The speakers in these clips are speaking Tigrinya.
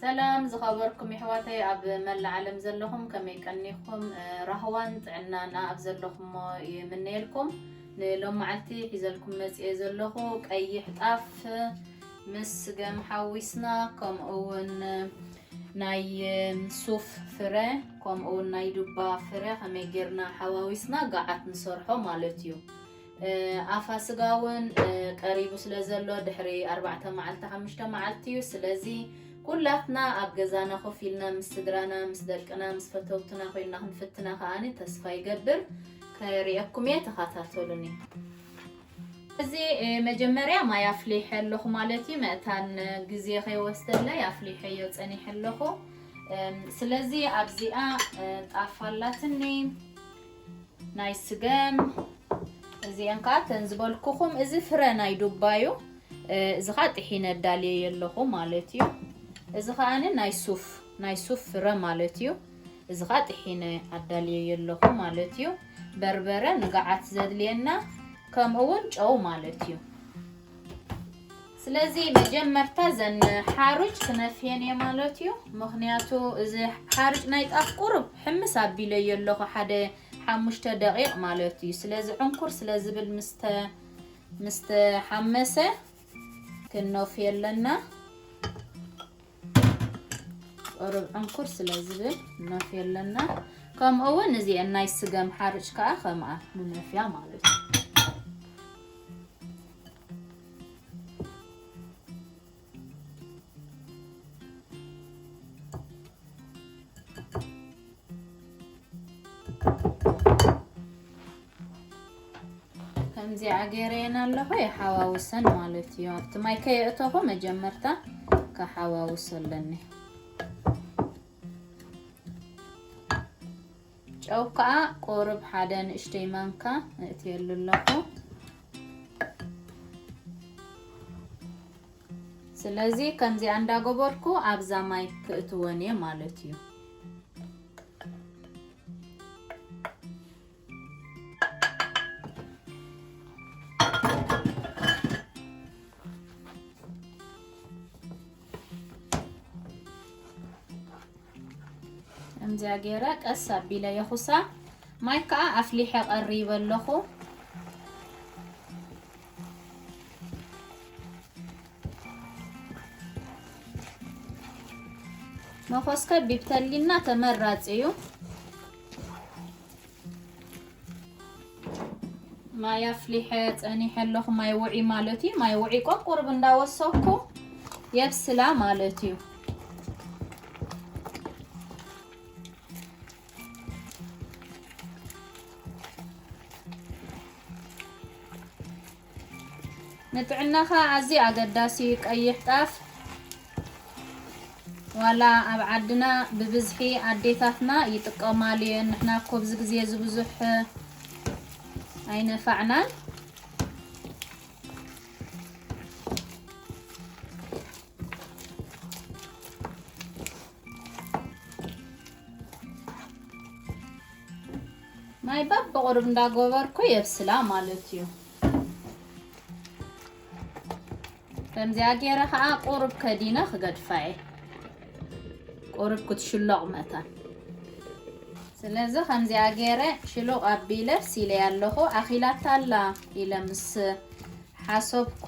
ሰላም ዝኸበርኩም የሕዋተይ ኣብ መላእ ዓለም ዘለኹም፣ ከመይ ቀኒኹም? ራህዋን ጥዕናን ኣብ ዘለኹሞ ይምነየልኩም። ንሎም መዓልቲ ሒዘልኩም መጽኤ ዘለኹ ቀይሕ ጣፍ ምስ ስገም ሓዊስና፣ ከምኡ እውን ናይ ሱፍ ፍረ፣ ከምኡ እውን ናይ ዱባ ፍረ ከመይ ጌርና ሓዋዊስና ገዓት ንሰርሖ ማለት እዩ። ኣፋስጋ እውን ቀሪቡ ስለ ዘሎ ድሕሪ ኣርባዕተ መዓልቲ ሓሙሽተ መዓልቲ እዩ። ስለዚ ኩላትና ኣብ ገዛና ኮፍ ኢልና ምስ ስድራና ምስ ደቅና ምስ ፈተውትና ኮይና ክንፍትና ከኣኒ ተስፋ ይገብር። ከርእየኩም እየ፣ ተኸታተሉኒ። እዚ መጀመርያ ማይ ኣፍሊሐ ኣለኹ ማለት እዩ። መእታን ግዜ ከይወስደለይ ኣፍሊሐዮ ጸኒሐ ኣለኹ። ስለዚ ኣብዚኣ ጣፍ ኣላትኒ፣ ናይ ስገም፣ እዚአን ከዓ ተን ዝበልኩኹም፣ እዚ ፍረ ናይ ዱባ እዩ። እዚ ከዓ ጥሒነ ኣዳልየ ኣለኹ ማለት እዩ። እዚ ከዓ ናይ ሱፍ ናይ ሱፍ ፍረ ማለት እዩ። እዚ ከዓ ጥሒነ ኣዳልየ ኣለኹ ማለት እዩ። በርበረ ንገዓት ዘድልየና፣ ከምኡ እውን ጨው ማለት እዩ። ስለዚ መጀመርታ ዘን ሓሩጭ ክነፍየን እየ ማለት እዩ። ምኽንያቱ እዚ ሓሩጭ ናይ ጣፍ ቁሩብ ሕምስ ኣቢለዮ ኣለኹ፣ ሓደ ሓሙሽተ ደቂቕ ማለት እዩ። ስለዚ ዕንኩር ስለ ዝብል ምስተ ምስተሓመሰ ክነፍዮ ኣለና። ቁሩብ ዕንኩር ስለ ዝብል ነፍዮ ኣለና። ከምኡ እውን እዚአን ናይ ስገም ሓርጭ ከዓ ከምኣ ንነፍያ ማለት እዩ። ከምዚኣ ገይረየን ኣለኹ፣ ይሓዋውሰን ማለት እዩ። ኣብቲ ማይ ከየእተኹ መጀመርታ ክሓዋውሶ ኣለኒ። ጨው ከዓ ቁሩብ ሓደ ንእሽተይ ማንካ እእትየሉ ኣለኹ። ስለዚ ከምዚኣ እንዳገበርኩ ኣብዛ ማይ ክእትወን እየ ማለት እዩ። ከምዚኣ ገይረ ቀስ ኣቢለ የኹሳ። ማይ ከዓ ኣፍሊሐ ቀሪበ ኣለኹ። መኾስከብ ቢብተሊና ተመራፂ እዩ። ማይ ኣፍሊሐ ጸኒሐ ኣለኹ። ማይ ውዒ ማለት እዩ። ማይ ውዒ ቆቁርብ እንዳወሰኩ የብስላ ማለት እዩ። ንጥዕናኻ ኣዝዩ ኣገዳሲ እዩ ቀይሕ ጣፍ። ዋላ ኣብ ዓድና ብብዝሒ ኣዴታትና ይጥቀማሉ እየን። ንሕና እኮ ኣብዚ ግዜ እዚ ብዙሕ ኣይነፋዕናን። ማይ በብቑሩብ እንዳገበርኩ የብስላ ማለት እዩ። ከምዚኣ ገይረ ከዓ ቁሩብ ከዲነ ክገድፋ እየ። ቁሩብ ክትሽሎቕ መታን። ስለዚ ከምዚኣ ገይረ ሽሉቕ ኣቢለ ኣብሲለያ ኣለኹ። ኣኺላታ ኣላ ኢለ ምስ ሓሰብኩ፣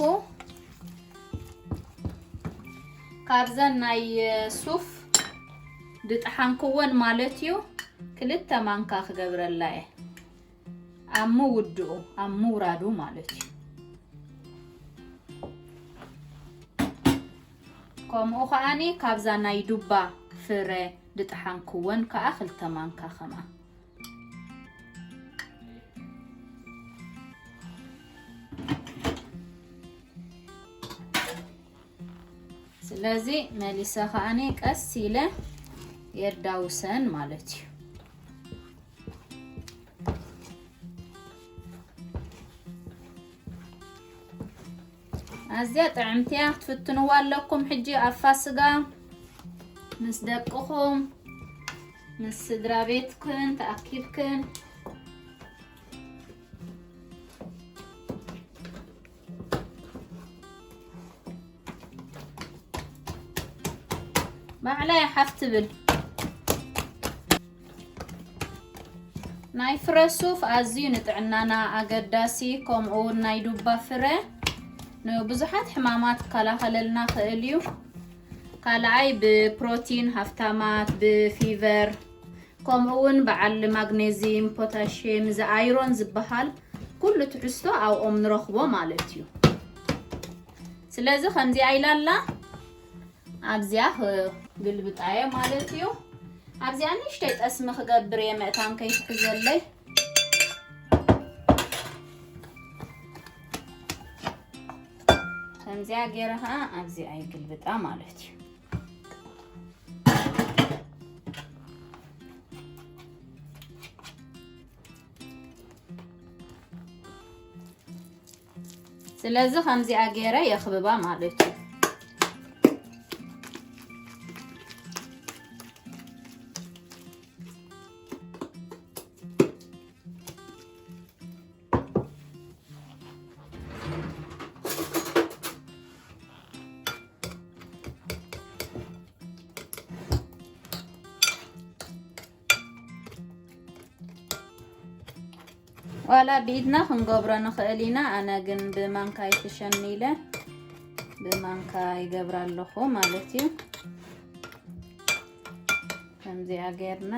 ካብዘን ናይ ሱፍ ድጥሓንክወን ማለት እዩ፣ ክልተ ማንካ ክገብረላ እየ። ኣብ ምውድኡ፣ ኣብ ምውራዱ ማለት እዩ። ከምኡ ከዓኒ ካብዛ ናይ ዱባ ፍረ ድጥሓንክወን ከዓ ክልተ ማንካ ከምኣ። ስለዚ መሊሰ ከዓኒ ቀስ ኢለ የዳውሰን ማለት እዩ። ኣዝያ ጥዕምቲ እያ፣ ክትፍትንዋ ኣለኩም። ሕጂ ኣብ ፋስጋ ምስ ደቅኹም ምስ ስድራ ቤትክን ተኣኪብክን ባዕላ እያ ሓፍ ትብል። ናይ ፍረ ሱፍ ኣዝዩ ንጥዕናና ኣገዳሲ፣ ከምኡ እውን ናይ ዱባ ፍረ ንብዙሓት ሕማማት ክከላኸለልና ክእል እዩ። ካልኣይ ብፕሮቲን ሃፍታማት፣ ብፊቨር፣ ከምኡ እውን በዓል ማግኔዚየም፣ ፖታሽየም፣ እዚ ኣይሮን ዝበሃል ኩሉ ትሕዝቶ ኣብኦም ንረኽቦ ማለት እዩ። ስለዚ ከምዚኣ ኢላ ኣላ ኣብዚኣ ክግልብጣየ ማለት እዩ። ኣብዚኣ ንእሽተይ ጠስሚ ክገብር እየ፣ መእታን ከይትሕዘለይ። ከምዚኣ ገይረ ከዓ ኣብዚኣ ይግልብጣ ማለት እዩ። ስለዚ ከምዚኣ ገይረ የኽብባ ማለት እዩ። ዋላ ብኢድና ክንገብሮ ንኽእል ኢና። ኣነ ግን ብማንካ ይፍሸኒ ኢለ ብማንካ ይገብራ ኣለኹ ማለት እዩ። ከምዚኣ ጌርና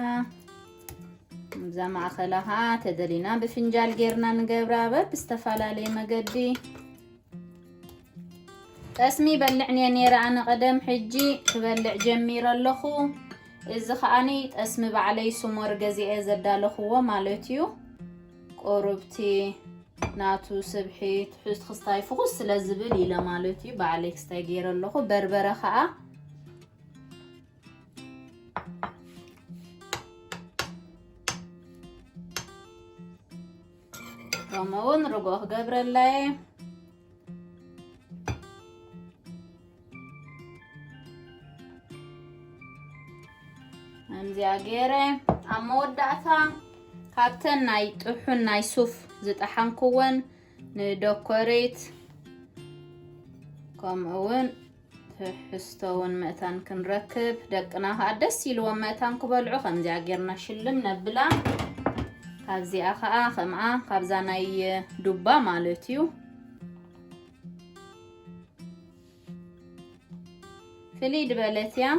እዛ ማእኸላ ኸዓ ተደሊና ብፍንጃል ጌርና ንገብራ በብዝተፈላለየ መገዲ። ጠስሚ በልዕን እየ ነይረ ኣነ ቀደም፣ ሕጂ ክበልዕ ጀሚረ ኣለኹ። እዚ ኸዓኒ ጠስሚ ባዕለይ ስሞር ገዚኤ ዘዳለኽዎ ማለት እዩ። ቁሩብቲ ናቱ ስብሒ ትሕዝቲ ክስታይ ፍኹስ ስለ ዝብል ኢለ ማለት እዩ። ባዕለይ ክስታይ ገይረ ኣለኹ። በርበረ ኸዓ ከምኡ እውን ርጎ ክገብረላ እየ። ከምዚኣ ገይረ ኣብ መወዳእታ ካብተን ናይ ጥሑን ናይ ሱፍ ዝጠሓንኩወን ንደኮሬት ከምኡ እውን ትሕዝቶ እውን መእታን ክንረክብ፣ ደቅና ከዓ ደስ ኢልዎም መእታን ክበልዑ ከምዚኣ ጌርና ሽልም ነብላ። ካብዚኣ ከዓ ከምኣ ካብዛ ናይ ዱባ ማለት እዩ ፍልይ ድበለት እያ።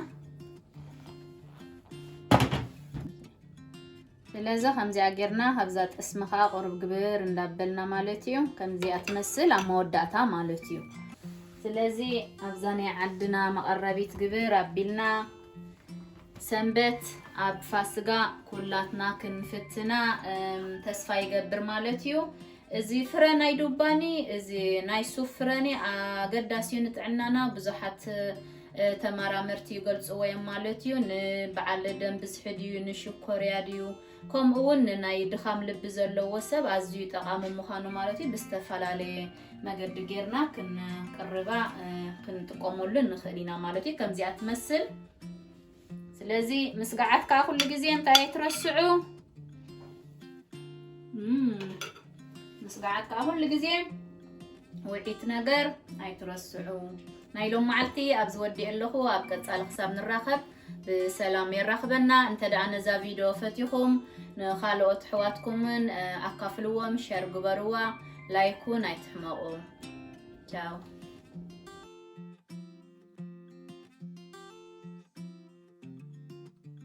ስለዚ ከምዚኣ ጌርና ካብዛ ጠስሚ ከዓ ቁሩብ ግብር እንዳበልና ማለት እዩ። ከምዚኣ ትመስል ኣብ መወዳእታ ማለት እዩ። ስለዚ ኣብዛ ናይ ዓድና መቐረቢት ግብር ኣቢልና ሰንበት ኣብ ፋስጋ ኩላትና ክንፍትና፣ እም፣ ተስፋ ይገብር ማለት እዩ። እዚ ፍረ ናይ ዱባኒ፣ እዚ ናይ ሱፍ ፍረኒ ኣገዳሲ እዩ ንጥዕናና። ብዙሓት፣ እ፣ ተመራመርቲ ይገልጽዎ እዮም ማለት እዩ። ንበዓል ደም ብዝሒ ድዩ፣ ንሽኮርያ ድዩ፣ ከምኡ እውን ንናይ ድኻም ልቢ ዘለዎ ሰብ ኣዝዩ ጠቓሚ ምዃኑ ማለት እዩ። ብዝተፈላለየ መገዲ ጌርና ክንቅርባ፣ እ፣ ክንጥቀመሉ ንኽእል ኢና ማለት እዩ። ከምዚኣ ትመስል። ስለዚ ምስጋዓት ከዓ ኩሉ ግዜ እንታይ ኣይትረስዑ። እም፣ ምስጋዓት ከዓ ኩሉ ግዜ ውዒት ነገር ኣይትረስዑ። ናይ ሎም መዓልቲ ኣብዚ ወዲእ ኣለኹ። ኣብ ቀጻሊ ክሳብ ንራኸብ ብሰላም የራኽበና። እንተ ደኣ ነዛ ቪድዮ ፈቲኹም ንኻልኦት ኣሕዋትኩምን፣ እ፣ ኣካፍልዎም፣ ሸር ግበርዋ፣ ላይክ እውን ኣይትሕመቑ። ቻው።